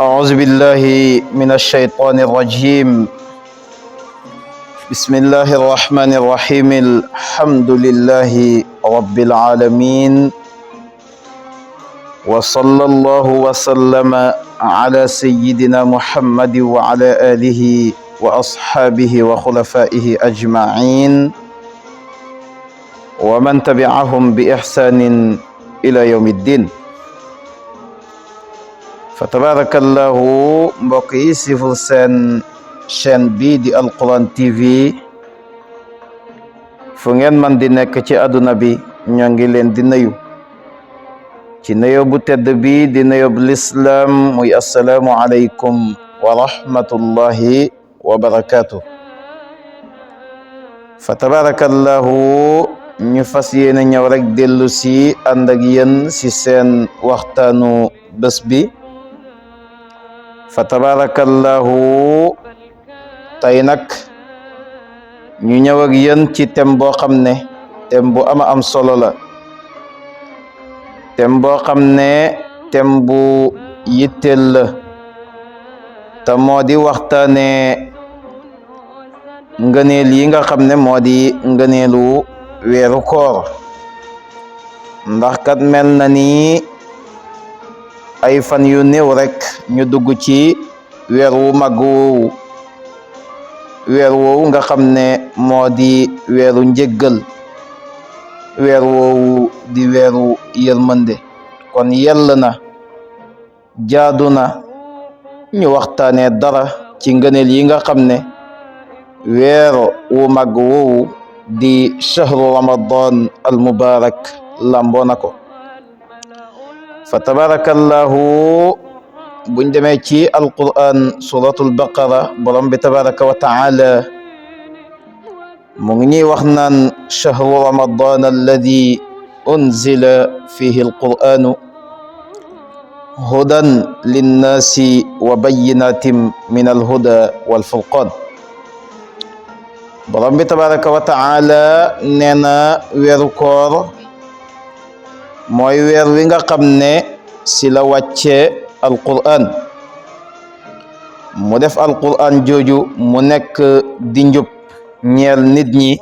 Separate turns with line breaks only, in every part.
أعوذ بالله من الشيطان الرجيم. بسم الله الرحمن الرحيم. الحمد لله رب العالمين، وصلى الله وسلم على سيدنا محمد وعلى آله وأصحابه وخلفائه أجمعين ومن تبعهم بإحسان إلى يوم الدين. fa tabarakallahu mbokk yi sifur seen chaîne bii di Alquran TV fu ngeen man di nekk ci àdduna bi ñoo ngi leen di nuyu ci nuyoo bu tedd bi di nuyoo bu lislaam muy assalaamu aleykum wa rahmatullahi wa barakatuh. fa tabarakallahu ñu fas yéene ñëw rek dellu si ànd ak yéen si seen waxtaanu bés bi. fa tabarakallahu tey nag ñu ñëw ak yéen ci thème boo xam ne thème bu ama am solo la, thème boo xam ne thème bu yitteel la te moo di waxtaane ngëneel yi nga xam ne moo di ngëneelu weeru koor. ndax kat mel na ni ay fan yu néew rek ñu dugg ci weer wu mag woowu, weer woowu nga xam ne moo di weeru njëggal, weer woowu di weeru yërmande. kon yell na jaadu na ñu waxtaanee dara ci ngëneel yi nga xam ne weer wu mag woowu di shahru ramadan al mubarak lamboo na ko. fa tabarakallahu buñ demee ci alquran suratul baqara borom bi tabaraka wa taala mu ngi ñuy wax naan shahru ramadan alladi unzila fihi alquranu hudan linnaasi wa bayyinatin min alhuda walfurqan. borom bi tabaraka wa taala nee na weeru koor mooy weer wi nga xam ne si la wàcce alquran, mu def alquran jooju mu nekk di njub ñeel nit ñi,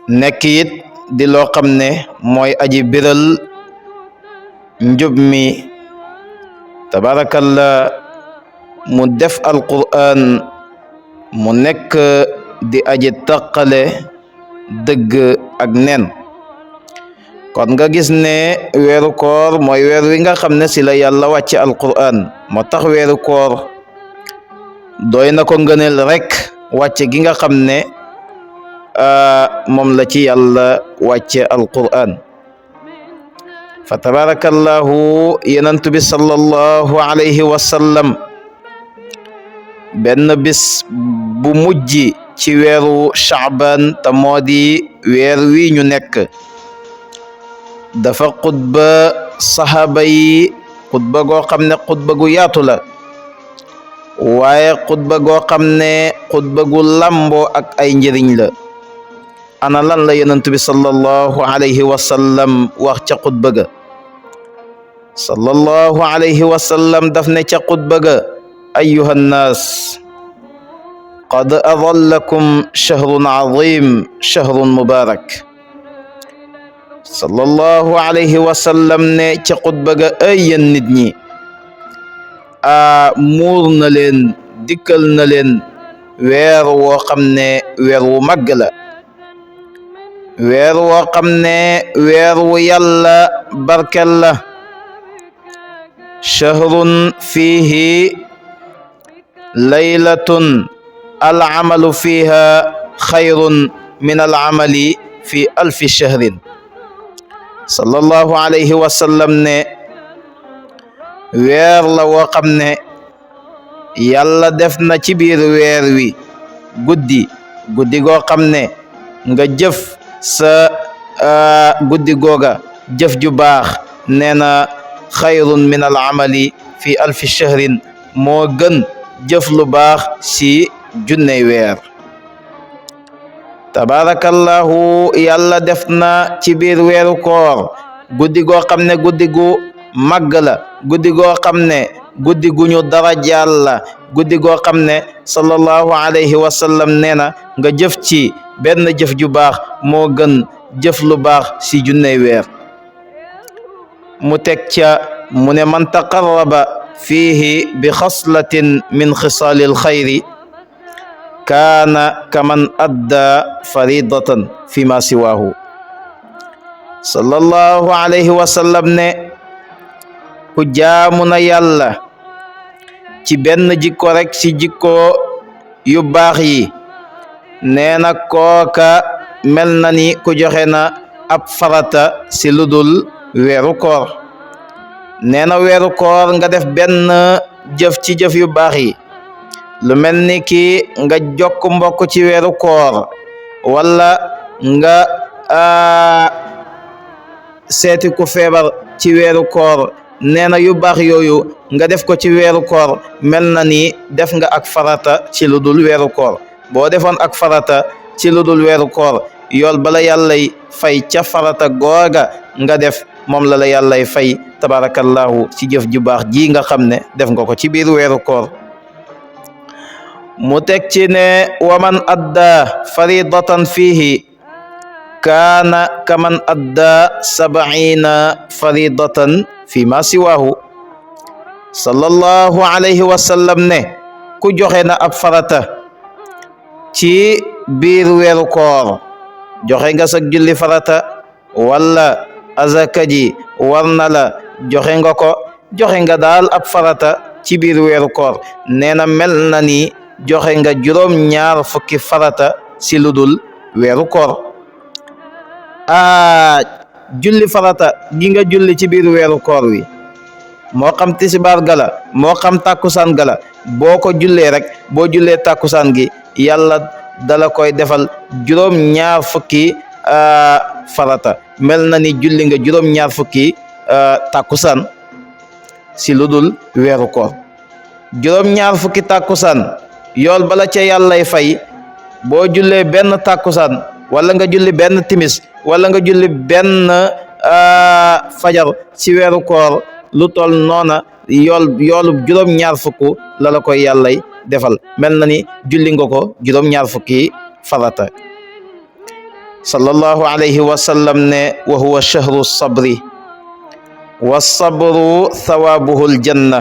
nekk it di loo xam ne mooy aji biral njub mi. tabarakallah mu def alquran mu nekk di aji taqale dëgg ak nen. kon nga gis ne weeru koor mooy weer wi nga xam ne si la yàlla wàcce alquran, moo tax weeru koor doy na ko ngëneel rek wàcce gi nga xam ne moom la ci yàlla wàcce alquran. fa tabarakallahu yenantu bi sallallahu alayhi wa sallam benn bis bu mujj ci weeru Shaaban te moo di weer wi ñu nekk, dafa xutba saxaaba yi xutba goo xam ne xutba gu yaatu la, waaye xutba goo xam ne xutba gu lamboo ak ay njëriñ la. ana lan la yonent bi sallallahu alayhi wa sallam wax ca xutba ga? sallallahu alayhi wa sallam daf ne ca xutba ga, ayyuha nnaas qad adallakum shahrun azim shahrun mubarak. sallallahu alayhi wa sallam ne ca xutba ga, ay yéen nit ñi muur na leen, dikkal na leen weer woo xam ne weer wu màgg la, weer woo xam ne weer wu yàlla barkel la. shahrun fihi laylatun al amalu fiha xayrun min al amali fi alfi shahrin. sallallahu alayhi wa sallam ne weer la woo xam ne yàlla def na ci biir weer wi guddi goo xam ne nga jëf sa guddi googa jëf ju baax, nee na xayrun min al amali fi alfi shahrin, moo gën jëf lu baax si junney weer. tabarakallahu yàlla def na ci biir weeru koor guddi goo xam ne guddi gu màgg la, guddi goo xam ne guddi gu ñu darajaal la guddi goo xam ne sallallahu alayhi wa sallam nee na nga jëf ci benn jëf ju baax moo gën jëf lu baax si junney weer mu teg ca mu ne man taqarraba fiihi bi xaslatin min xisaalil xayri kaana kaman adda faridatan fi ma siwaahu sallallahu alayhi wa sallam ne ku jaamu na yàlla ci benn jikko rek ci jikko yu baax yi nee na kooka mel na ni ku joxe na ab farata si ludul weeru koor nee na weeru koor nga def benn jëf ci jëf yu baax yi lu mel ni ki nga jokk mbokk ci weeru koor wala nga seeti ku feebar ci weeru koor nee na yu baax yooyu nga def ko ci weeru koor mel na ni def nga ak farata ci lu dul weeru koor boo defoon ak farata ci lu dul weeru koor yool bala yàllay fay ca farata googa nga def moom la yàllay fay tabarakallahu ci jëf ju baax ji nga xam ne def nga ko ci biir weeru koor mu teg ci ne waman adda faridatan fihi kaana kaman adda 70 faridatan fi ma siwaahu sallallahu alayhi wa sallam ne ku joxe na ab farata ci biir weeru koor joxe nga sa julli farata wala azaka ji war na la joxe nga ko joxe nga daal ab farata ci biir weeru koor nee na mel na ni joxe nga juróom-ñaar fukki farata si ludul weeru koor julli farata gi nga julli ci biir weeru koor wi moo xam tisbaar gala moo xam tàkkusaan gala boo ko jullee rek boo jullee tàkkusaan gi yàlla dala koy defal juróom-ñaar fukki farata mel na ni julli nga juróom-ñaar fukki tàkkusaan si ludul weeru koor juróom-ñaar fukki tàkkusaan yool bala ca yàllay fay boo jullee benn tàkkusaan wala nga julli benn timis wala nga julli benn fajar ci weeru koor lu tol noona yoolub juróom-ñaar fukk la koy yàllay defal mel na ni julli nga ko juróom-ñaar fukki farata sallallahu alayhi wa sallam ne wa huwa shahru sabri wa sabru thawaabuhu aljanna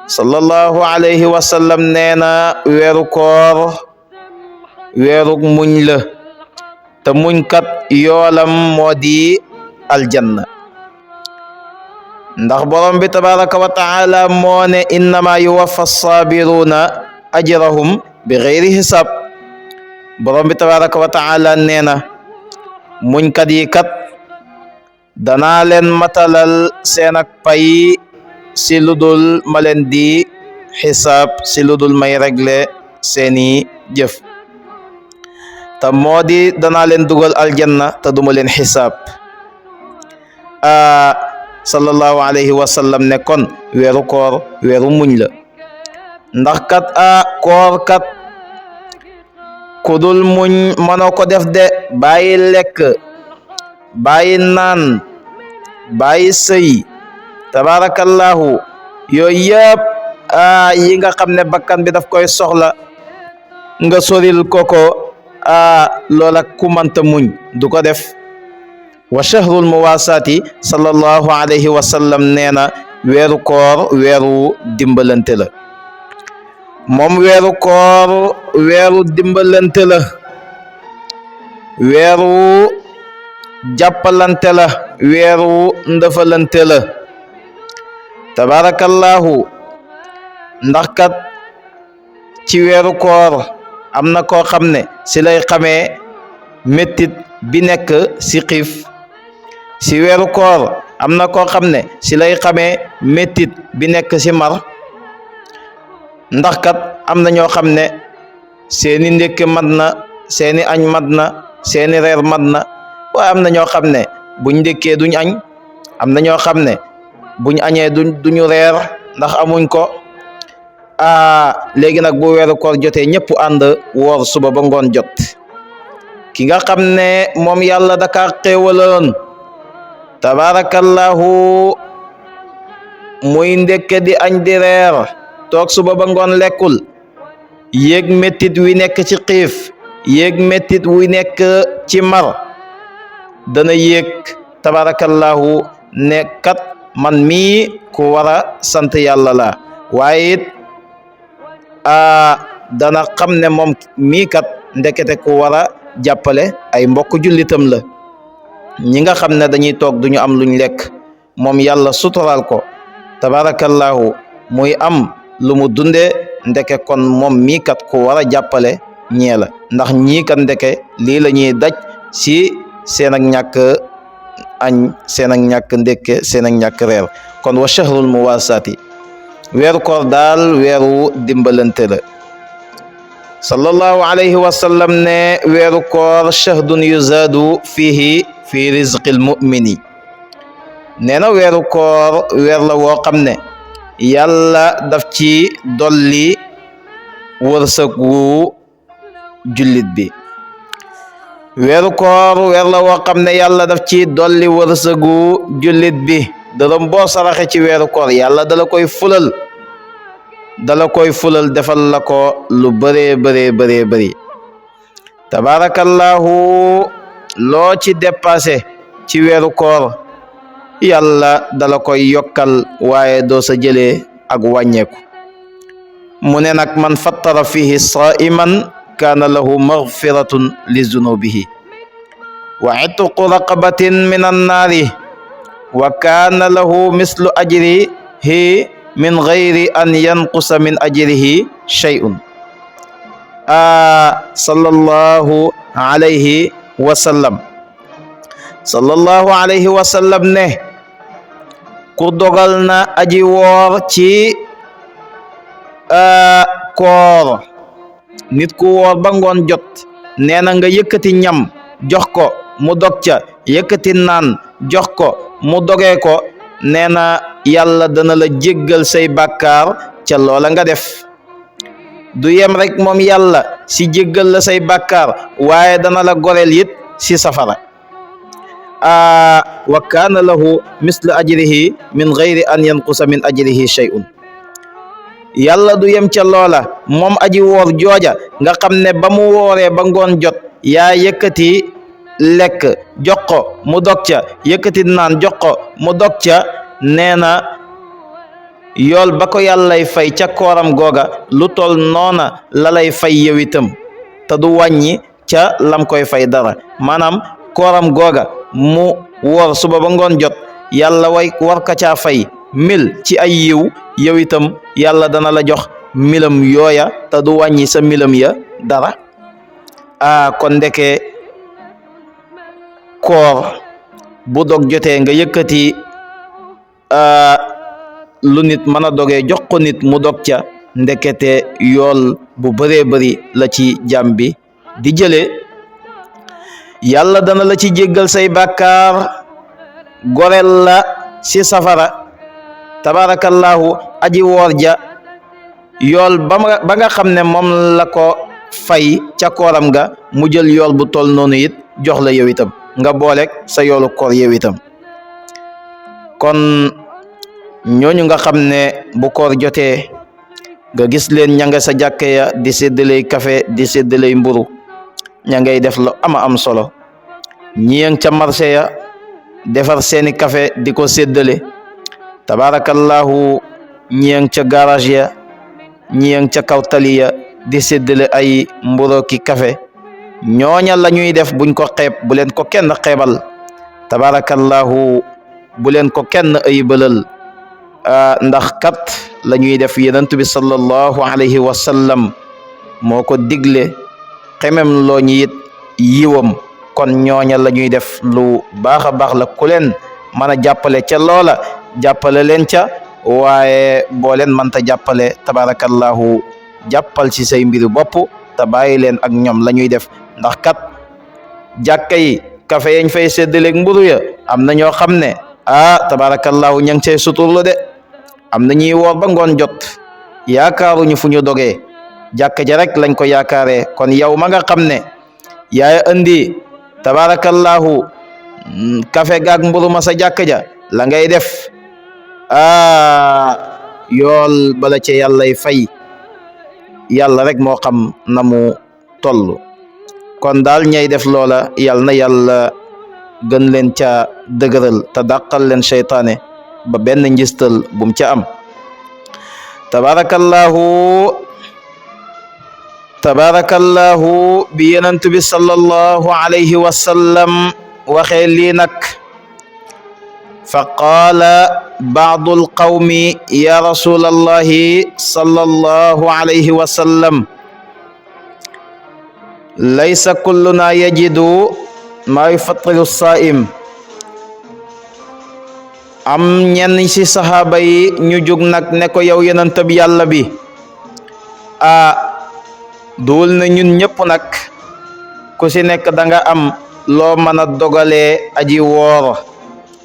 sallallahu alayhi wa sallam nee na weeru koor weeru muñ la te muñ kat yoolam moo di aljanna ndax borom bi tabaraka wa taala moo ne innama yuwaffa sabiruna ajrahum bi gayri hisab borom bi tabaraka wa taala nee na muñ kat yi kat danaa leen matalal seen ak pay si ludul ma leen di xisaab si ludul may regle seeni jëf te moo di danaa leen dugal aljanna te duma leen xisaab sallallahu alayhi wa sallam ne kon weeru koor weeru muñ la ndax kat koor kat kudul muñ mënoo ko def de bàyyi lekk bàyyi naan bàyyi sëy tabarakallahu yooyu yëpp yi nga xam ne bakkan bi daf koy soxla nga soril koko loola ku mënta muñ du ko def wa shahrul muwasaati sallallahu alayhi wa sallam nee na weeru koor weeru dimbalante la moom weeru koor weeru dimbalante la weeru jàppalante la weeru ndëfalante la tabarakallahu ndax kat ci weeru koor am na koo xam ne si lay xamee mettit bi nekk si xiif si weeru koor am na koo xam ne si lay xamee mettit bi nekk si mar ndax kat am na ñoo xam ne seeni ndékki mat na seeni añ mat na seeni reer mat na waaye am na ñoo xam ne buñ ndékkee duñ añ am na ñoo xam ne buñ añee duñu reer ndax amuñ ko léegi nag bu weeru koor jotee ñëpp ànd woor suba ba ngoon jot ki nga xam ne moom yàlla daka xéewaloon tabarakallahu muy ndekke di añ di reer toog suba ba ngoon lekkul yéeg mettit wi nekk ci xiif yéeg mettit wi nekk ci mar dana yéeg tabarakallahu ne kat man mii ku war a sant yàlla la waaye it dana xam ne moom mii kat ndekete ku war a jàppale ay mbokk jullitam la ñi nga xam ne dañuy toog duñu am luñ lekk moom yàlla sutural ko tabarakallahu muy am lu mu dunde ndeke kon moom mii kat ku war a jàppale ñee la ndax ñii kat ndeke lii la ñuy daj si seen ak ñàkk añ seen ak ñàkk ndékke seen ak ñàkk reer kon wa shahrul muwasaati weeru koor daal weeru dimbalante la sallallahu alayhi wa sallam ne weeru koor shahdun yuzaadu fihi fi rizqil mu'mini nee na weeru koor weer la woo xam ne yàlla daf ci dolli wërsëg wu jullit bi weeru koor weer la woo xam ne yàlla daf ci dolli wërsëgu jullit bi dërëm boo saraxe ci weeru koor yàlla dala koy fulal defal la ko lu bëree bëri tabarakallahu loo ci dépassé ci weeru koor yàlla dala koy yokkal waaye doo sa jëlee ak wàññeeku mu ne nag man fattara fihi saiman kaana lahu maghfiratun li zunubihi wa itqu raqabatin min annaari wa kaana lahu mislu ajrihi min gayri an yanqusa min ajrihi shay'un sallallahu alayhi wa sallam ne ku dogal na aji woor ci koor nit ku woor ba ngoon jot nee na nga yëkkati ñam jox ko mu dog ca yëkkati naan jox ko mu dogee ko nee na yàlla dana la jéggal say bàkkaar ca loola nga def du yem rek moom yàlla si jéggal la say bàkkaar waaye dana la goreel it si safara wa kaana lahu mislu ajrihi min gayri an yanqusa min ajrihi shay'un yàlla du yem ca loola moom aji woor jooja nga xam ne ba mu wooree ba ngoon jot yaa yëkkati lekk jox ko mu dog ca yëkkati naan jox ko mu dog ca nee na yool ba ko yàllay fay ca kooram googa lu tol noona la lay fay yow itam te du wàññi ca lam koy fay dara maanaam kooram googa mu woor suba ba ngoon jot yàlla war ka caa fay 1000 ci ay yiw yow itam yàlla dana la jox 1000am yooya te du wàññi sa 1000am ya dara kon ndeke koor bu dog jotee nga yëkkati lu nit mën a dogee jox ko nit mu dog ca ndekete yool bu bëree bëri la ci jàmm bi di jëlee yàlla dana la ci jéggal say bàkkaar gorel la ci safara tabarakallahu aji woor ja yool ba nga xam ne moom la ko fay ca kooram ga mu jël yool bu tol noonu it jox la yow itam nga booleeg sa yoolu koor yow itam kon ñooñu nga xam ne bu koor jotee nga gis leen ña nga sa jàkke ya di séddaley café di séddaley mburu ña ngay def lu am solo ñiyang ca marché ya defar seeni café di ko séddale tabarakallahu ñiyang ca garage ya ñiyang ca kaw tali ya di séddale ay mburu ki café ñooña la ñuy def buñ ko xeeb bu leen ko kenn xeebal tabarakallahu bu leen ko kenn aybalal ndax kat la ñuy def yonent bi sallallahu alayhi wa sallam moo ko digle xemem loo ñi it yiwam kon ñooña la ñuy def lu baax a baax la ku leen mën a jàppale ca loola jàppale leen ca waaye boo leen mënta jàppale tabarakallahu jàppal ci say mbiri bopp te bàyyi leen ak ñoom la ñuy def ndax kat jàkka yi café yañ fay séddaleeg mburu ya am na ñoo xam ne tabarakallahu ña ngi cay suturlu de am na ñuy woor ba ngoon jot yaakaaruñu fu ñu dogee jàkka ja rek lañ ko yaakaaree kon yow ma nga xam ne yaay andi tabarakallahu café gaag mburu ma sa jàkka ja la ngay def yool bala ca yàllay fay yàlla rek moo xam na mu toll. kon daal ñay def loola yàlla na yàlla gën leen ca dëgëral te dàqal leen seytaane ba benn njistal bum ca am. tabarakallahu bi yenent bi sallallahu alayhi wa sallam waxee lii nag fa qaala baadu alqawmi ya rasulallahi sallallahu alayhi wa sallam laysa kulluna yajidu maa yufattiru saa'im. am ñenn ci saxaaba yi ñu jug nag ne ko yow yonent bi yàlla bi duwul na ñun ñëpp nag ku ci nekk da nga am loo mën a dogalee aji woor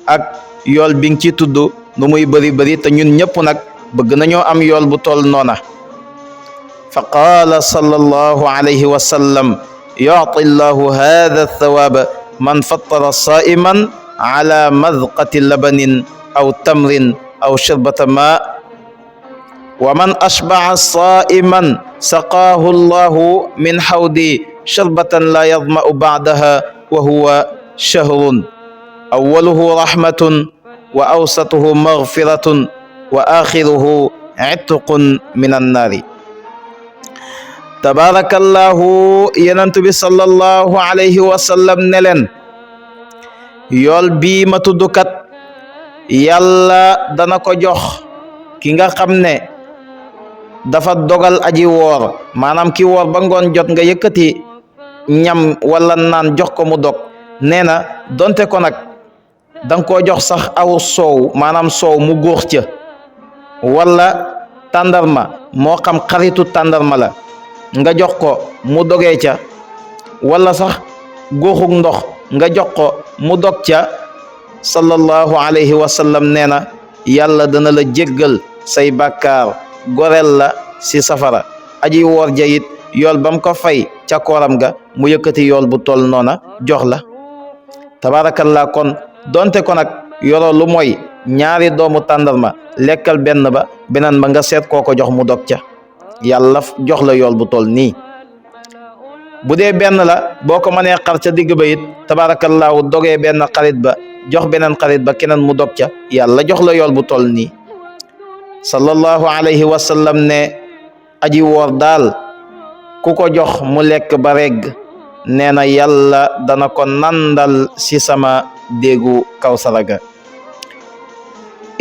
ak yool bi nga ci tudd nu muy bëri te ñun ñëpp nag bëgg nañoo am yool bu toll noona. fa qaala sallallahu alayhi wa sallam yu'ti llahu hadha thawaba man fattara sa'iman ala madqati labanin aw tamrin aw shirbata ma wa man ashba'a sa'iman saqaahu llahu min hawdi shirbatan la yadma'u ba'daha wa huwa shahrun awwaluhu rahmatun wa awsatuhu maghfiratun wa akhiruhu itqun min annaari. tabarakallahu yenent bi sallallahu alayhi wa sallam ne leen yool bii ma tuddukat yàlla dana ko jox ki nga xam ne dafa dogal aji woor, maanaam ki woor ba ngoon jot nga yëkkati ñam wala naan jox ko mu dog, nee na donte ko nag danga koo jox sax aw soow, maanaam soow mu góox ca wala tàndarma, moo xam xaritu tàndarma la nga jox ko mu dogee ca, wala sax góoxug ndox nga jox ko mu dog ca, sallallahu alayhi wa sallam nee na yàlla dana la jéggal say bàkkaar, gorel la si safara. aji woor ja it yool bam ko fay ca kooram ga mu yëkkati yool bu tol noona jox la. tabarakallah, kon donte ko nag yoroo lu mooy ñaari doomu tàndarma, lekkal benn ba, beneen ba nga seet koo ko jox mu dog ca, yàlla jox la yool bu tol nii. bu dee benn la boo ko mënee xar ca digg ba it tabarakallahu dogee benn xarit ba jox beneen xarit ba keneen mu dog ca, yàlla jox la yool bu tol nii. sallallahu alayhi wa sallam ne aji woor daal ku ko jox mu lekk ba regg, nee na yàlla dana ko nandal si sama déegu kawsara ga.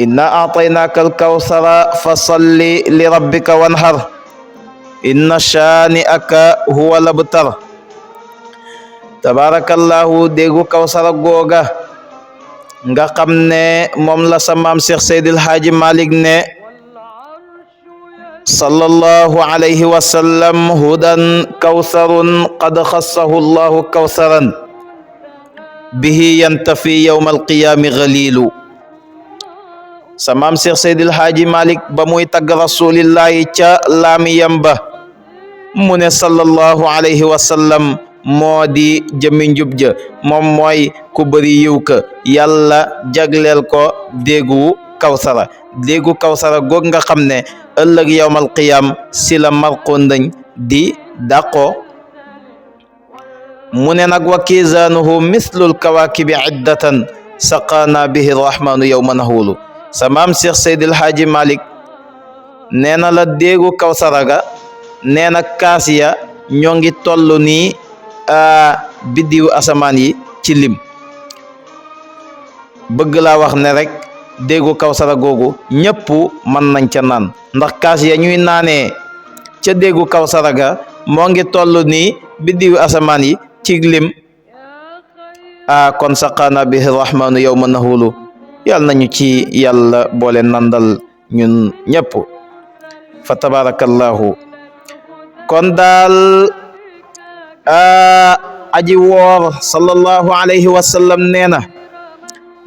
inna a'taynaaka al-kawsara fa salli li rabbika wanhar inna shaani'aka huwa labtar. tabarakallahu déegu kawsara googa nga xam ne moom la sa maam Cheikh Seydil Haaji Malik ne sallallahu alayhi wa sallam hudan kawsarun qad xassahu llahu kawsaran bihi yantafi yawma alqiyaami galilu. sa maam Cheikh Seydil Haaji Malik ba muy tagg rasulillahi ca laamiyam ba mu ne sallallahu alayhi wa sallam moo di jëmi njub ja, moom mooy ku bëri yiw ka, yàlla jagleel ko déegu kawsara. déegu kawsara goog nga xam ne ëllëg yawmal qiyam si la marqo ndañ di dàqo. mu ne nag wa kiizaanuhu mislul kawaakibi iddatan saqaana bihi rahmanu yawma nahulu. sa maam Cheikh Seydil Haaji Malik nee na la déegu kawsara ga, nee na kaas ya ñoo ngi toll nii biddiwu asamaan yi ci lim. bëgg laa wax ne rek déegu kawsara googu ñëpp mën nañ ca naan, ndax kaas ya ñuy naanee ca déegu kawsara ga moo ngi toll nii biddiwu asamaan yi ci lim. kon saqaana bihi rahmanu yawma nahulu, yàlla nañu ci yàlla boole nandal ñun ñëpp. fa tabarakallahu, kon daal aji woor sallallahu alayhi wa sallam nee na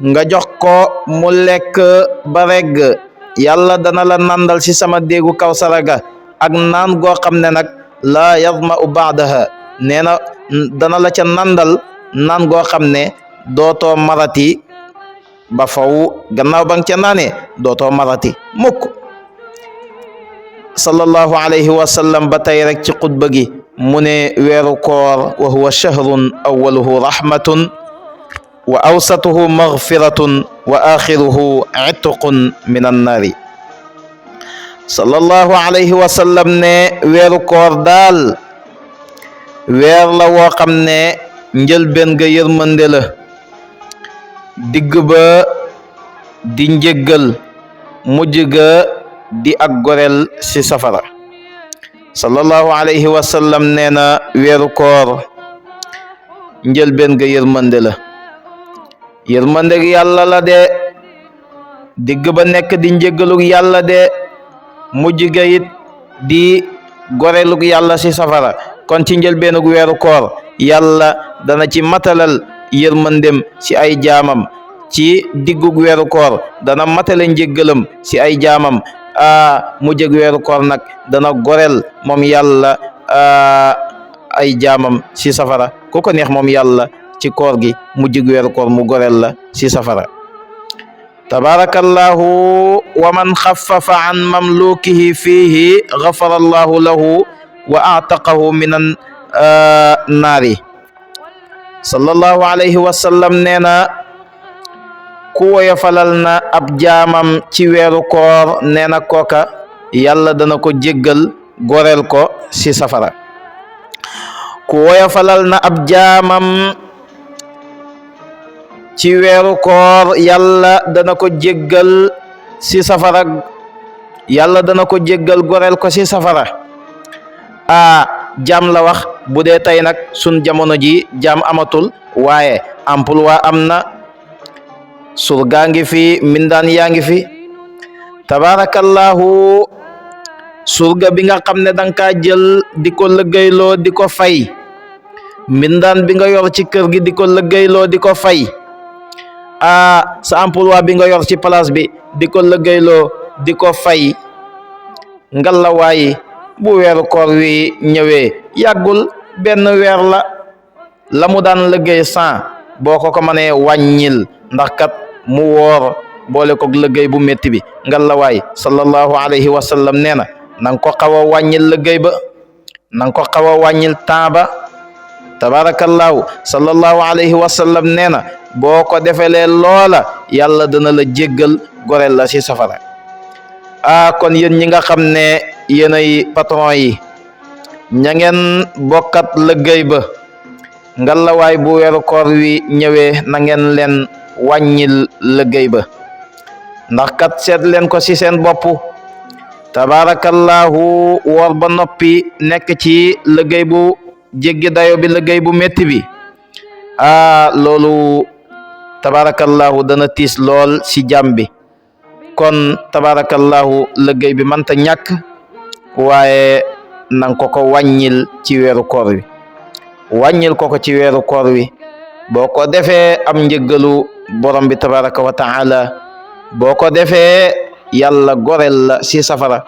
nga jox ko mu lekk ba regg, yàlla dana la nandal ci sama déegu kawsara ga ak naan goo xam ne nag laa yadma'u ba'daha, nee na dana la ca nandal naan goo xam ne dootoo marati ba faw gannaaw ba nga ca naane dootoo marati mukk. sallallahu alayhi wa sallam ba tey rek ci xutba gi mu ne weeru koor wa huwa shahrun awaluhu rahmatun wa awsatuhu maghfiratun wa axiruhu itqun min annaari. sallallahu alayhi wa sallam ne weeru koor daal weer la woo xam ne njëlbeen ga yërmande la, digg ba di njëggal, mujj ga di ak gorel ci safara. sallallahu alayhi wa sallam nee na weeru koor njëlbeen ga yërmande la, yërmande gi yàlla la de, digg ba nekk di njëggalug yàlla de, mujj ga it di gorelug yàlla ci safara. kon ci njëlbeenug weeru koor yàlla dana ci matalal yërmandem ci ay jaamam, ci diggug weeru koor dana matale njëggalam ci ay jaamam, mujjug weeru koor nag dana gorel moom yàlla ay jaamam ci safara. ku ko neex moom yàlla ci koor gi mujjug weeru koor mu gorel la ci safara. tabarakallahu wa man xaffafa an mamlukihi fihi gafara allahu lahu wa ataqahu minan naari. sallallahu alayhi wa sallam nee na ku woyofalal na ab jaamam ci weeru koor nee na kooka yàlla dana ko jéggal goreel ko ci safara. ku woyofalal na ab jaamam ci weeru koor yàlla dana ko jéggal ci safara, yàlla dana ko jéggal goreel ko ci safara. jaam la wax, bu dee tey nag sun jamono ji jaam amatul, waaye emploi am na, surgaa ngi fi, mindaan yaa ngi fi. tabarakallahu surga bi nga xam ne danga kaa jël di ko lëggéeyloo di ko fay, mindaan bi nga yor ci kër gi di ko lëggéeyloo di ko fay, sa emploi bi nga yor ci place bi di ko lëggéeyloo di ko fay. ngallawaayi bu weeru koor wi ñëwee yàggul, benn weer la mu daan liggéey 100 boo ko mënee wàññil, ndax kat mu woor boole ko liggéey bu métti bi. ngalawaay sallallahu alayhi wa sallam nee na nanga ko xaw a wàññil liggéey ba, nanga ko xaw a wàññil temps ba. tabarakallahu sallallahu alayhi wa sallam nee na boo ko defelee loola yàlla dana la jéggal gorel la ci safara. kon yéen ñi nga xam ne yéenay patron yi, ña ngeen bokkat liggéey ba, ngalawaay bu weeru koor wi ñëwee na ngeen leen wàññil liggéey ba, ndax kat seet leen ko ci seen bopp. tabarakallahu woor ba noppi nekk ci liggéey bu jéggi dayo bi, liggéey bu métti bi, loolu tabarakallahu dana tiis lool ci jàmm bi. kon tabarakallahu liggéey bi mënta ñàkk, waaye nang ko ko wàññil ci weeru koor wi, wàññil ko ko ci weeru koor wi. boo ko defee am njëggalu borom bi tabaraka wa taala, boo ko defee yàlla gorel la ci safara.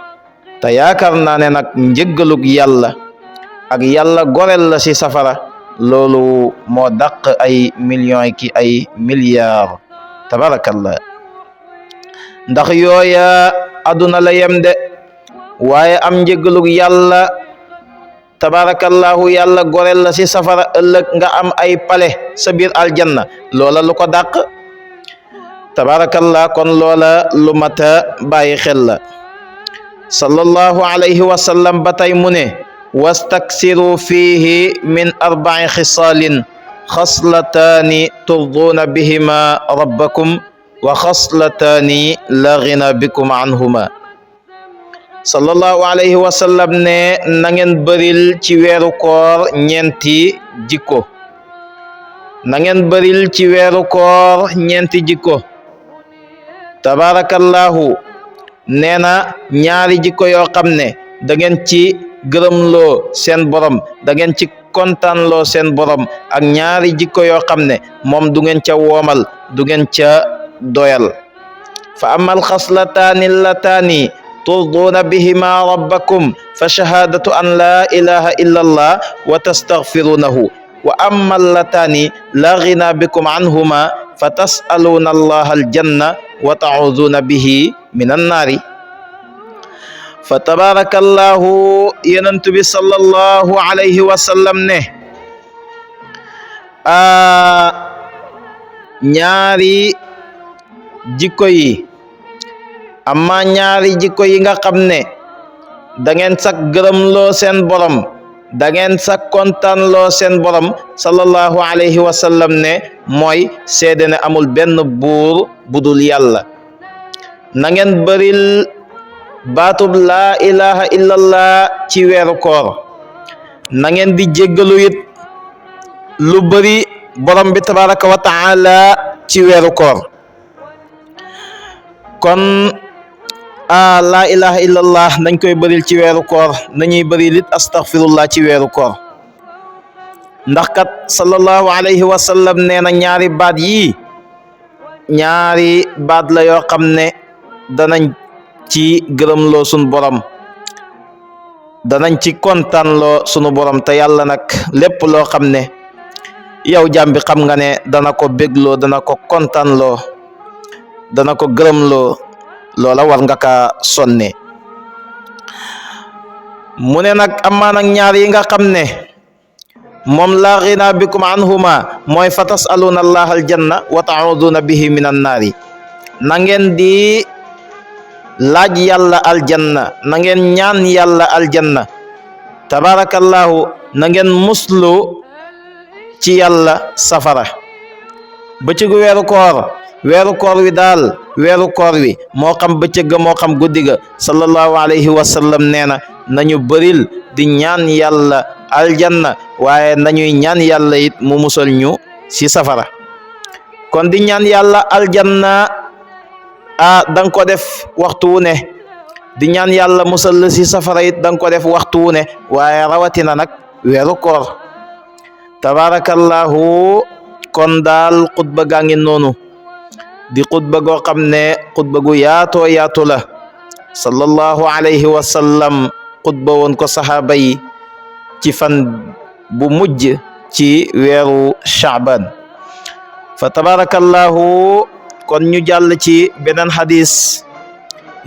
te yaakaar naa ne nag njëggalug yàlla ak yàlla gorel la ci safara, loolu moo dàq ay millions ki ay milliards. tabarakallah, ndax yooya aduna la yem de, waaye am njëggalug yàlla tabarakallahu yàlla gorel la ci safara, ëllëg nga am ay pale sa biir aljanna, loola lu ko dàq. tabarakallah kon loola lu mata bàyyi xel la. sallallahu alayhi wa sallam ba tey mu ne wastaksiru fihi min 4 xisaalin xaslataani turduuna bihima rabbakum wa xaslataani la ghina bikum anhuma. sallallahu alayhi wa sallam ne na ngeen bëril ci weeru koor ñeenti jikko, na ngeen bëril ci weeru koor ñeenti jikko. tabarakallahu nee na ñaari jikko yoo xam ne da ngeen ci gërëmloo seen borom, da ngeen ci kontaanloo seen borom, ak ñaari jikko yoo xam ne moom du ngeen ca woomal, du ngeen ca doyal. fa amal xaslataani allataani turduuna bihima rabbakum fa shahadatu an la ilaha illa allah wa tastaghfirunahu wa amma allataani la ghina bikum anhuma fa tasaluuna allaha aljanna wa tauduna bihi min annaari. fa tabarakallahu yenentu bi sallallahu alayhi wa sallam ne ñaari jikko yi amma ñaari jikko yi nga xam ne da ngeen sak gërëmloo seen borom da ngeen sak kontaanloo seen borom sallallahu alayhi wa sallam ne mooy seede ne amul benn buur budul yàlla. na ngeen bëril baatub laa ilaha illallah ci weeru koor. na ngeen di jéggalu it lu bëri borom bi tabaraka wa taala ci weeru koor. kon laa ilaha illallah nañ koy bëril ci weeru koor nañuy bëril it astaghfirullah ci weeru koor ndax kat sallallahu alayhi wa sallam nee na ñaari baat yi ñaari baat la yoo xam ne danañ ci gërëmloo sunu borom danañ ci kontaanloo sunu borom te yàlla nag lépp loo xam ne yow jaam bi xam nga ne dana ko bégloo dana ko kontaanloo dana ko gërëmloo loola war nga ka sonne. mu ne nag amaa nag ñaar yi nga xam ne moom laa ghina bikum anhuma mooy fa tasaluuna allaha aljanna wa tauduna bihi min annaari. na ngeen di laaj yàlla aljanna na ngeen ñaan yàlla aljanna tabarakallahu na ngeen muslu ci yàlla safara. bëccëgu weeru koor wi daal weeru koor wi moo xam bëccëg ga moo xam guddi ga sallallahu alayhi wa sallam nee na nañu bëril di ñaan yàlla aljanna waaye nañuy ñaan yàlla it mu musal ñu ci safara. kon di ñaan yàlla aljanna danga ko def waxtu wu ne di ñaan yàlla musal la ci safara it danga ko def waxtu wu ne waaye rawatina nag weeru koor tabarakallahu. kon daal xutba gaa ngi noonu di xutba goo xam ne xutba gu yaatoo yaatu la sallallahu alayhi wa sallam xutba woon ko saxaaba yi ci fan bu mujj ci weeru Shaaban. fa tabarakallahu kon ñu jàll ci beneen xadis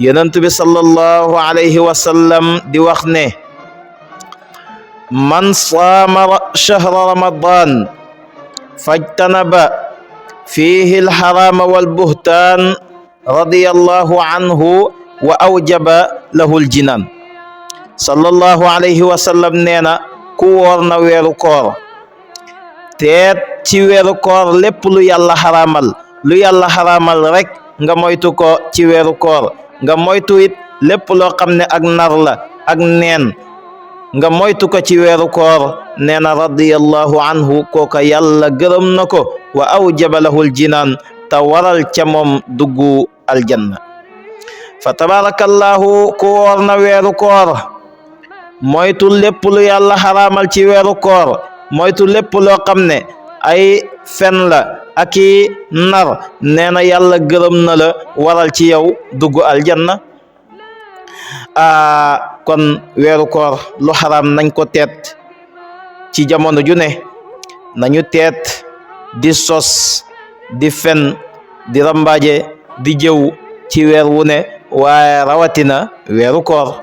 yonent bi sallallahu alayhi wa sallam di wax ne man saama shahra ramadan fajtanaba fihi alharama walbuhtaan radiyallahu anhu wa awjaba lahu aljinan. sallallahu alayhi wa sallam nee na ku woor na weeru koor teet ci weeru koor lépp lu yàlla xaraamal rek nga moytu ko ci weeru koor nga moytu it lépp loo xam ne ak nar la ak neen nga moytu ko ci weeru koor nee na radiyallahu anhu kooka yàlla gërëm na ko wa awjaba lahul jinaan te waral ca moom duggu aljanna. fa tabarakallahu ku woor na weeru koor moytu lépp lu yàlla xaraamal ci weeru koor moytu lépp loo xam ne ay fen la aki nar nee na yàlla gërëm na la waral ci yow duggu aljanna. kon weeru koor lu xaraam nañ ko teet ci jamono ju ne nañu teet di sos di fen di rambaaje di jëw ci weer wu ne waaye rawatina weeru koor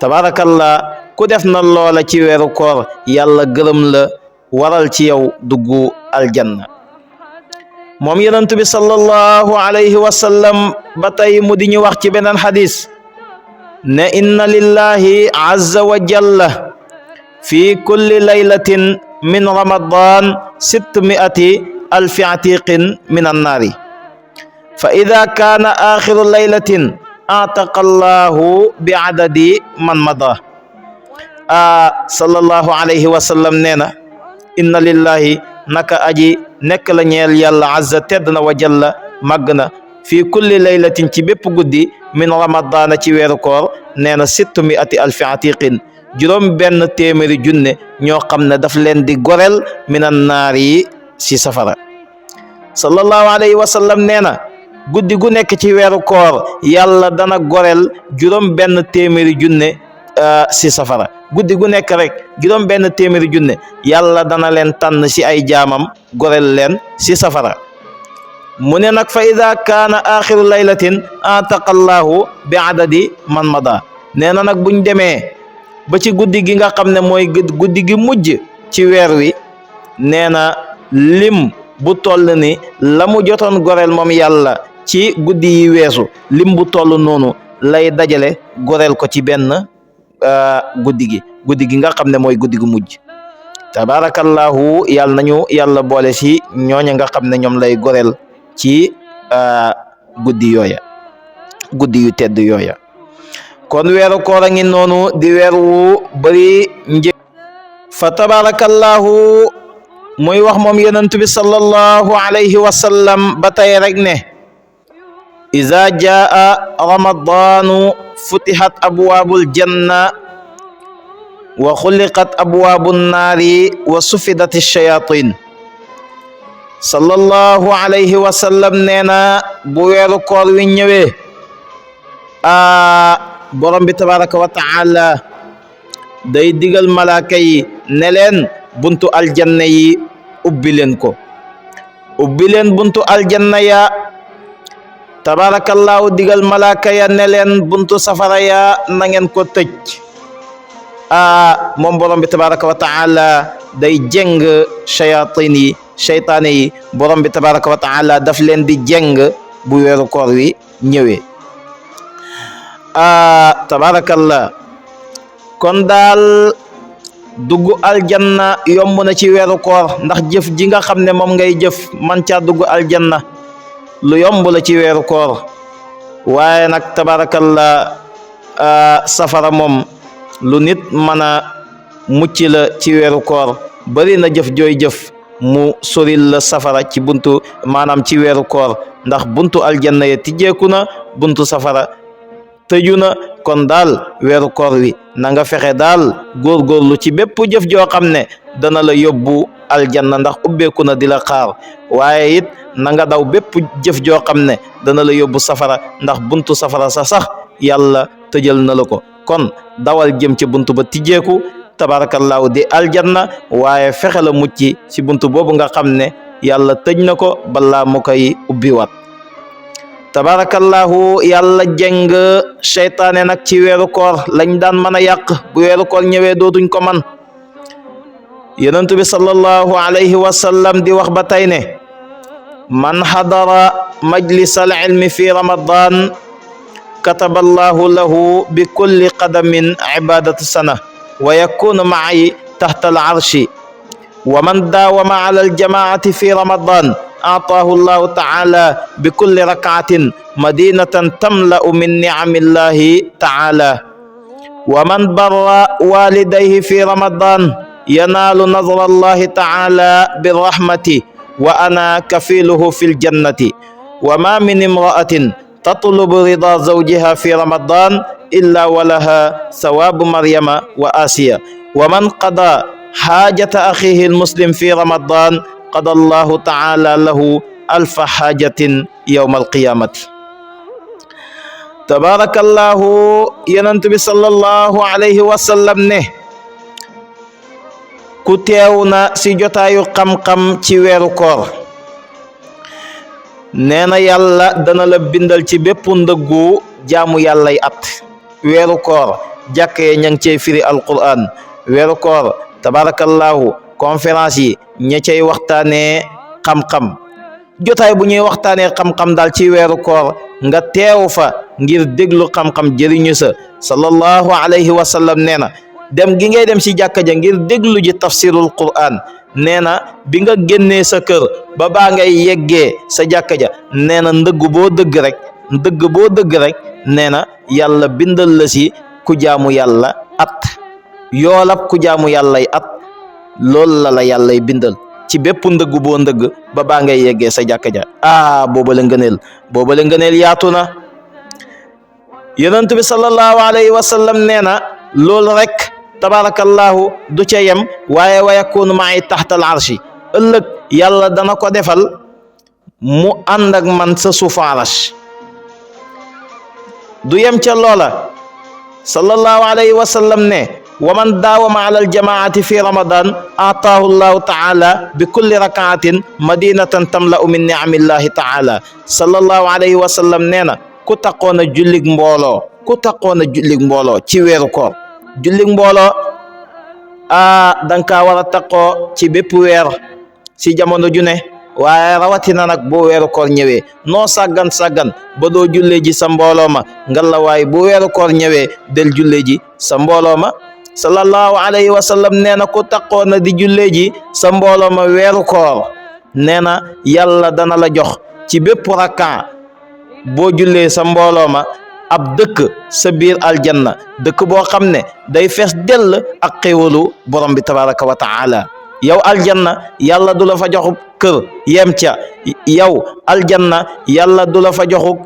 tabarakallah ku def na loola ci weeru koor yàlla gërëm la waral ci yow duggu aljanna. moom yonent bi sallallahu alayhi wa sallam ba tey mu di ñu wax ci beneen xadis ne inna lillahi azza wa jalla fi kulli laylatin min ramadan 600 alfi atiqin min annaari fa ida kaana axiru laylatin ataqa allahu bi adadi man mada. sallallahu alayhi wa sallam nee na inna lillahi naka aji nekk la ñeel yàlla azza tedd na wa jalla màgg na fi kulli laylatin ci bépp guddi min ramadana ci weeru koor nee na 600 alfi atiqin juróom benn téeméeri junne ñoo xam ne daf leen di gorel minan naar yi si safara. sallallahu alayhi wa sallam nee na guddi gu nekk ci weeru koor yàlla dana gorel juróom benn téeméeri junne si safara. guddi gu nekk rek juróom benn téeméeri junne yàlla dana leen tànn si ay jaamam gorel leen si safara. mu ne nag fa ida kaana axiru laylatin ataqallahu bi adadi man mada nee na nag buñ demee ba ci guddi gi nga xam ne mooy guddi gi mujj ci weer wi nee na lim bu toll ni la mu jotoon goreel moom yàlla ci guddi yi weesu lim bu toll noonu lay dajale goreel ko ci benn guddi gi nga xam ne mooy guddi gu mujj tabarakallahu yàlla nañu yàlla boole si ñooña nga xam ne ñoom lay goreel ci guddi yu tedd yooya kon weeru koor a ngi noonu di weer wu bari njëg fa tabarakallahu muy wax moom yonent bi sallallahu alayhi wa sallam ba tey rek ne iza jaa ramadanu futihat abwaabul janna wa xuliqat abwaabun naari wa sufidat ash-shayatin sallallahu alayhi wa sallam nee na bu weeru koor wi ñëwee borom bi tabaraka wa taala day digal malaaka yi ne leen buntu aljanna yi ubbi leen buntu aljanna ya tabarakallahu digal malaaka ya ne leen buntu safara ya na ngeen ko tëj moom borom bi tabaraka wa taala day jeng shayatin yi seytaane yi borom bi tabaraka wa taala daf leen di jeng bu weeru koor wi ñëwee tabarakallah kon daal dugg aljanna yomb na ci weeru koor ndax jëf ji nga xam ne moom ngay jëf man caa dugg aljanna lu yomb la ci weeru koor waaye nag tabarakallah safara moom lu nit mën a mucc la ci weeru koor bari na jëf jooy jëf mu soril la safara ci buntu maanaam ci weeru koor ndax buntu aljanna ya tijjeeku na buntu safara tëju na kon daal weeru koor wi na nga fexe daal góorgóorlu ci bépp jëf joo xam ne dana la yóbbu aljanna ndax ubbeeku na di la xaar waaye it na nga daw bépp jëf joo xam ne dana la yóbbu safara ndax buntu safara sax yàlla tëjal na la ko kon dawal jëm ci buntu ba tijjeeku tabarakallahu di aljanna waaye fexe la mucc ci buntu boobu nga xam ne yàlla tëj na ko balaa mu koy ubbiwaat tabarakallahu yàlla jeng seytaane nag ci weeru koor lañ daan mën a yàq bu weeru koor ñëwee dootuñ ko man yonent bi sallallahu alayhi wa sallam di wax ba tey ne man xadara majlisal ilmi fi ramadan kataballahu lahu bi kulli qadamin ibadatu sana wa yakunu ma'i tahta al arshi wa man dawama ala al jamaati fi ramadan أعطاه الله تعالى بكل ركعة مدينة تملأ من نعم الله تعالى ومن بر والديه في رمضان ينال نظر الله تعالى بالرحمة وأنا كفيله في الجنة وما من امرأة تطلب رضا زوجها في رمضان إلا ولها ثواب مريم وآسيا ومن قضى حاجة أخيه المسلم في رمضان qada allahu taala lahu alfa xaajatin yowma alqiyamati tabarakallahu yonent bi sallallahu alayhi wa sallam ne ku teew na si jotaayu xam-xam ci weeru koor nee na yàlla dana la bindal ci bépp ndëggu jaamu yàllay at weeru koor jàkkee ña ngi cey firi alquran weeru koor tabarakallahu conférence yi ña cay waxtaanee xam-xam jotaay bu ñuy waxtaanee xam-xam daal ci weeru koor nga teew fa ngir déglu xam-xam jëriñu sa sallallahu alayhi wa sallam nee na dem gi ngay dem ci jàkka ja ngir déglu ji tafsirul quran nee na bi nga génnee sa kër ba baa ngay yeggee sa jàkka ja nee na ndëgg boo dëgg rek nee na yàlla bindal la si ku jaamu yàlla at yoolab ku jaamu yàllay at loolu la yàllay bindal ci bépp ndëgg boo ndëgg ba baa ngay yeggee sa jàkka ja booba la ngëneel yaatu na yonent bi sallallahu alayhi wa sallam nee na loolu rek tabarakallahu du ca yem waaye wa yakunu ma'i tahta al arshi ëllëg yàlla dana ko defal mu ànd ak man sa suufu arash du yem ca loola sallallahu alayhi wa sallam ne wa man daawama ala aljamaati fi ramadan ataahu llahu taala bi kulli rakaatin madinatan tamla'u min niamillahi taala. sallallahu alayhi wa sallam nee na ku taqoon a jullig mbooloo ci weeru koor. jullig mbooloo danga kaa war a taqoo ci bépp weer ci jamono ju ne, waaye rawatina nag bu weeru koor ñëwee. noo sàggan ba doo jullee ji sa mbooloo ma, ngallaawaay bu weeru koor ñëwee del jullee ji sa mbooloo ma. sallallahu alayhi wa sallam nee na ku taqoo na di jullee ji sa mbooloo ma weeru koor, nee na yàlla dana la jox ci bépp rakkaa boo jullee sa mbooloo ma ab dëkk sa biir aljanna, dëkk boo xam ne day fees dell ak xéwalu borom bi tabaraka wa taala. yow aljanna yàlla du la fa joxub kër yem ca, yow aljanna yàlla du la fa joxub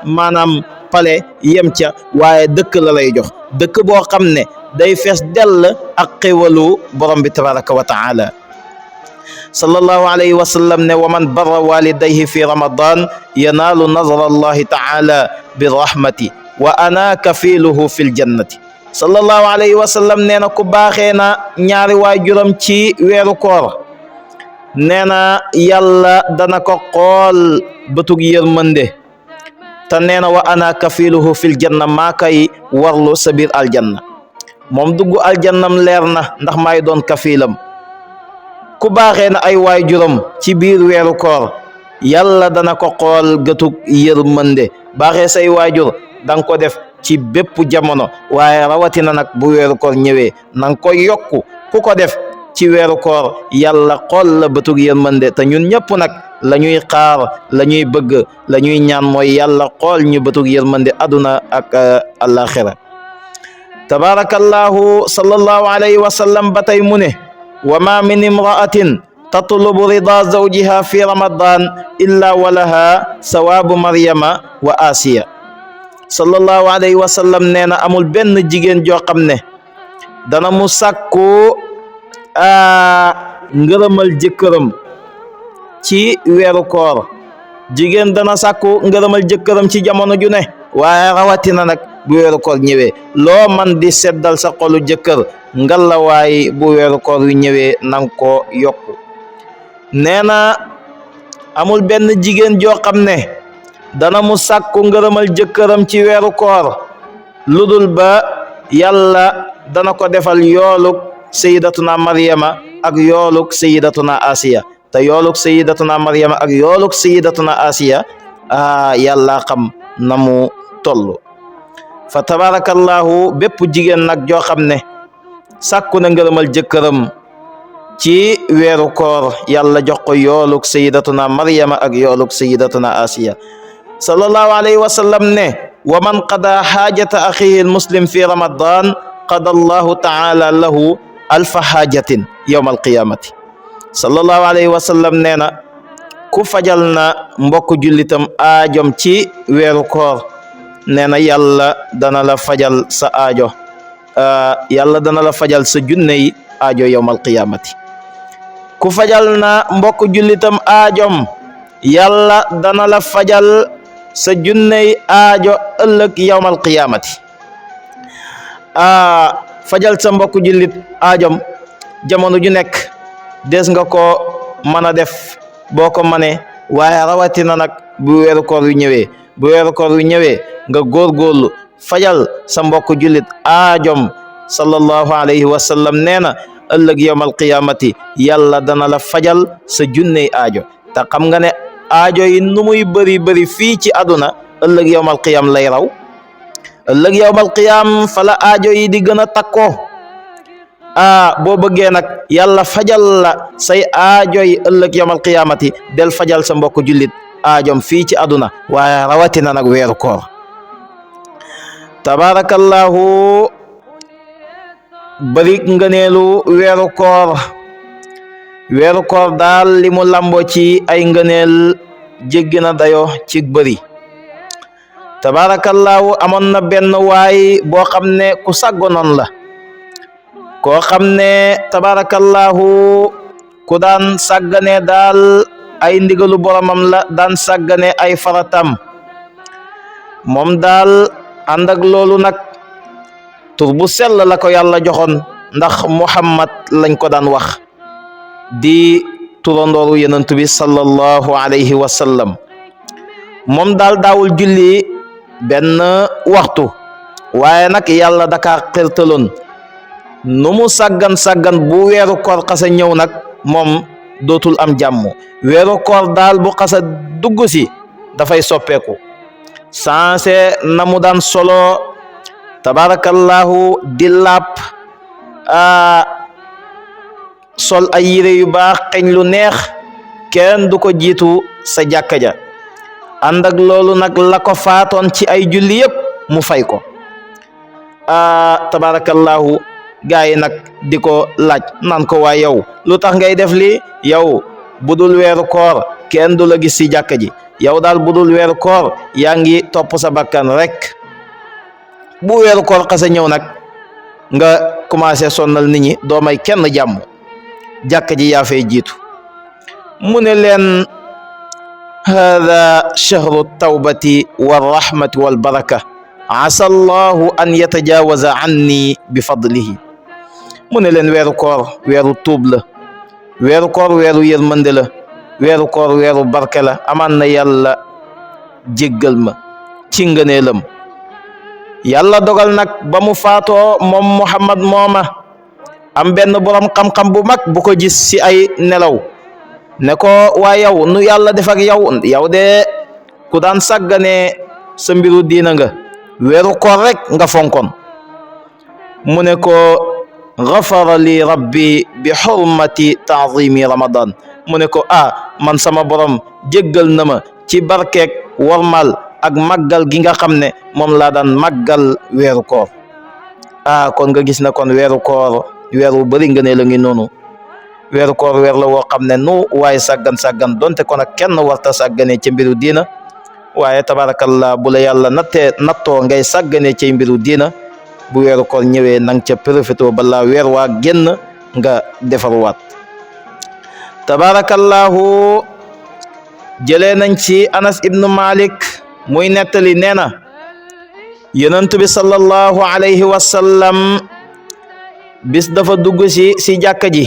maanaam pale yem ca, waaye dëkk la lay jox, dëkk boo xam ne day fees dell ak xéwalu borom bi tabaraka wa taala. sallallahu alayhi wa sallam ne wa man barra walidayhi fi ramadan yanaalu nazra allahi taala bi rahmati wa ana kafiluhu fi ljannati. sallallahu alayhi wa sallam nee na ku baaxee na ñaari waajuram ci weeru koor, nee na yàlla dana ko xool bëtug yërmande, te nee na wa ana kafiluhu fil janna, maa kay warlu sa biir aljanna. moom dugg aljannam leer na ndax maay doon kafilam. ku baaxee na ay waajuram ci biir weeru koor, yàlla dana ko xool gëtug yërmande. baaxee say waajur danga ko def ci bépp jamono, waaye rawatina nag bu weeru koor ñëwee nanga ko yokku. ku ko def ci weeru koor yàlla xool la bëtug yërmande, te ñun ñëpp nag la ñuy xaar, la ñuy bëgg, la ñuy ñaan mooy yàlla xool ñu bëtug yërmande aduna ak alaxira. tabarakallahu. sallallahu alayhi wa sallam ba tey mu ne wa ma min imra'atin tatlubu rida zawjiha fi ramadan illa walaha sawabu maryama wa asiya. sallallahu alayhi wa sallam nee na amul benn jigéen joo xam ne dana mu sàkku ngërëmal jëkkëram ci weeru koor. jigéen dana sàkku ngërëmal jëkkëram ci jamono ju ne, waaye rawatina nag bu weeru koor ñëwee. loo man di seddal sa xolu jëkkër, ngalawaay bu weeru koor wi ñëwee nang ko yokku. nee na amul benn jigéen joo xam ne dana mu sàkku ngërëmal jëkkëram ci weeru koor ludul ba yàlla dana ko defal yooluk sayidatuna maryama ak yooluk sayidatuna asiya. te yooluk sayidatuna maryama ak yooluk sayidatuna asiya yàlla xam na mu toll. fa tabarakallahu bépp jigéen nag joo xam ne sàkku na ngërëmal jëkkëram ci weeru koor, yàlla jox ko yooluk sayidatuna maryama ak yooluk sayidatuna asiya. sallallahu alayhi wa sallam ne wa man qada xaajata axihi almuslim fi ramadan qada allahu taala lahu alfa xaajatin yowma alqiyamati. sallallahu alayhi wa sallam nee na ku fajal na mbokk jullitam aajom ci weeru koor, nee na yàlla dana la fajal sa aajo, yàlla dana la fajal sa junney aajo yowma alqiyamati. ku fajal na mbokk jullitam aajom, yàlla dana la fajal sa junney aajo ëllëg yowmal qiyaamati. fajal sa mbokk jullit aajom jamono ju nekk des nga ko mën a def boo ko mënee, waaye rawatina nag bu weeru koor yu ñëwee. bu weeru koor yu ñëwee nga góorgóorlu fajal sa mbokk jullit aajom. sallallahu alayhi wa sallam nee na ëllëg yowmal qiyaamati yàlla dana la fajal sa junney aajo. te xam nga ne aajo yi nu muy bëri fii ci àdduna, ëllëg yowmal qiyaam lay raw. ëllëg yowmal qiyaam fala aajo yi di gën a takkoo. boo bëggee nag yàlla fajal la say aajo yi ëllëg yowmal qiyaamati, del fajal sa mbokk jullit aajom fii ci àdduna, waaye rawatina nag weeru koor. tabarakallahu. bari ngëneelu weeru koor. weeru koor daal li mu lamboo ci ay ngëneel jéggi na dayo ci bëri. tabarakallahu. amoon na benn waay boo xam ne ku sàggonoon la, koo xam ne tabarakallahu ku daan sàggane daal ay ndigalu boromam la, daan sàggane ay faratam. moom daal ànd ak loolu nag tur bu sell la ko yàlla joxoon ndax Muhammad lañ ko daan wax di turandooru yonent bi sallallahu alayhi wa sallam moom daal daawul julli benn waxtu waaye nag yàlla daka xirtaloon nu mu sàggan bu weeru koor xasa ñëw nag moom dootul am jàmm weeru koor daal bu xasa dugg si dafay soppeeku sanse na mu daan solo tabarakallahu di làpp sol ay yére yu baax xeñ lu neex kenn du ko jiitu sa jàkka ja ànd ak loolu nag la ko faatoon ci ay julli yépp mu fay ko tabarakallahu gaa yi nag di ko laaj naan ko waa yow lu tax ngay def lii yow budul weeru koor kenn du la gis ci jàkka ji yow daal budul weeru koor yaa ngi topp sa bakkan rek bu weeru koor xasa ñëw nag nga commencé sonnal nit ñi doo may kenn jàmm jàkka ji yaa fay jiitu mu ne leen hada shahru tawbati warrahmati walbaraka asa allahu an yatajawaza anni bi fadlihi mu ne leen weeru koor weeru tuub la weeru koor weeru yërmande la weeru koor weeru barke la amaan na yàlla jéggal ma ci ngëneelam yàlla dogal nag ba mu faatoo moom Muhammad mooma am benn borom xam-xam bu mag bu ko gis ci ay nelaw ne ko waa yow nu yàlla def ak yow de ku daan sàggane sa mbiru diina nga weeru koor rek nga fonkon mu ne ko ghafara li rabbi bi hurmati ta'zimi ramadan mu ne ko man sama borom jéggal na ma ci barkeek warmal ak màggal gi nga xam ne moom laa daan màggal weeru koor kon nga gis na kon weeru koor weeru bëri nga ne la ngi noonu weeru koor weer la woo xam ne nu waaye sàggan donte kon ak kenn warta sàggane ci mbiru diina waaye tabarakallah bu la yàlla nattoo ngay sàggane ci mbiru diina bu weeru koor ñëwee nang ca profité balaa weer waa génn nga defarwaat tabarakallahu jëlee nañ ci Anas ibnu Malik muy nettali nee na yonent bi sallallahu alayhi wa sallam bis dafa dugg si jàkka ji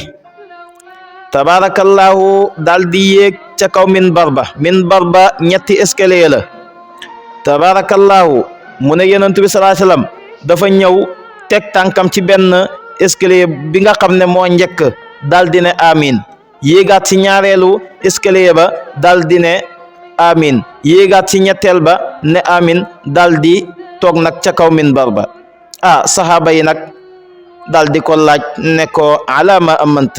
tabarakallahu daal di yéeg ca kaw minbar ba ñetti escalier la tabarakallahu mu ne yonent bi sallallahu alayhi wa sallam dafa ñëw teg tànkam ci benn escalier bi nga xam ne moo njëkk daal di ne amin yéegaat ci ñaareelu escalier ba daal di ne amin yéegaat ci ñetteel ba ne amin daal di toog nag ca kaw minbar ba saxaaba yi nag daal di ko laaj ne ko alama amant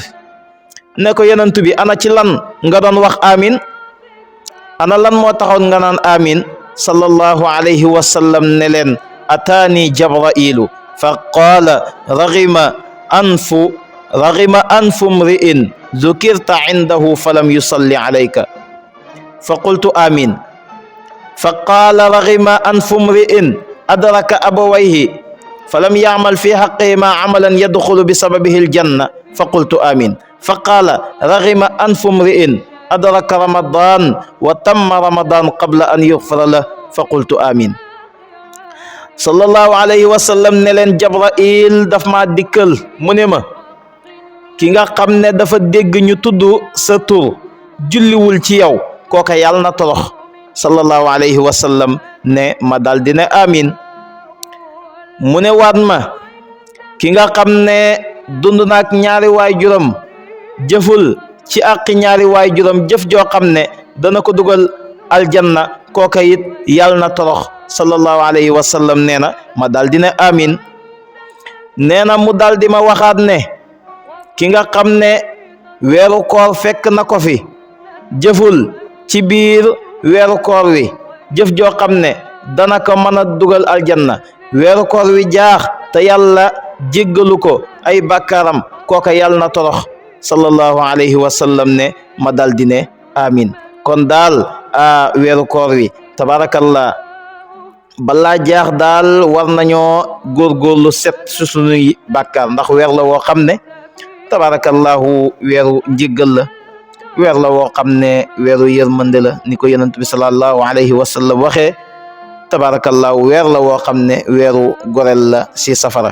ne ko yonent bi ana ci lan nga doon wax amin ana lan moo taxoon nga naan amin sallallahu alayhi wa sallam ne leen ataani jabrailu fa qaala raghima anfu mri'in zukirta indahu falam yusalli alayka fa qultu amin fa qaala raghima anfu mri'in adraka abawayhi falam ya'mal fi haqqihima amalan yadkhulu bisababihi aljanna fa qultu amin fa qaala raghima anfu mri'in adraka ramadan wa tamma ramadan qabla an yughfara lahu fa qultu amin sallallahu alayhi wa sallam ne leen Jabrail daf ma dikkal mu ne ma ki nga xam ne dafa dégg ñu tudd sa tur julliwul ci yow kooka yàlla na torox sallallahu alayhi wa sallam ne ma dal di ne amin mu ne waat ma ki nga xam ne dund naak ñaari waay juróom jëful ci àqi ñaari waay juróom jëf joo xam ne dana ko dugal aljanna kooka it yàlla na torox sallallahu alayhi wa sallam nee na ma dal di ne amin nee na mu dal di ma waxaat ne ki nga xam ne weeru koor fekk na ko fi jëful ci biir weeru koor wi jëf joo xam ne dana ko mën a dugal aljanna weeru koor wi jaax te yàlla jéggalu ko ay bàkkaaram kooka yàlla na torox sallallahu alayhi wa sallam ne ma dal di ne amin kon daal weeru koor wi tabarakallah balaa jaax daal war nañoo góorgóorlu set su sunuy bàkkaar ndax weer la woo xam ne tabarakallahu weeru njéggal la weer la woo xam ne weeru yërmande la ni ko yonent bi sallallahu alayhi wa sallam waxee tabarakallahu weer la woo xam ne weeru gorel la si safara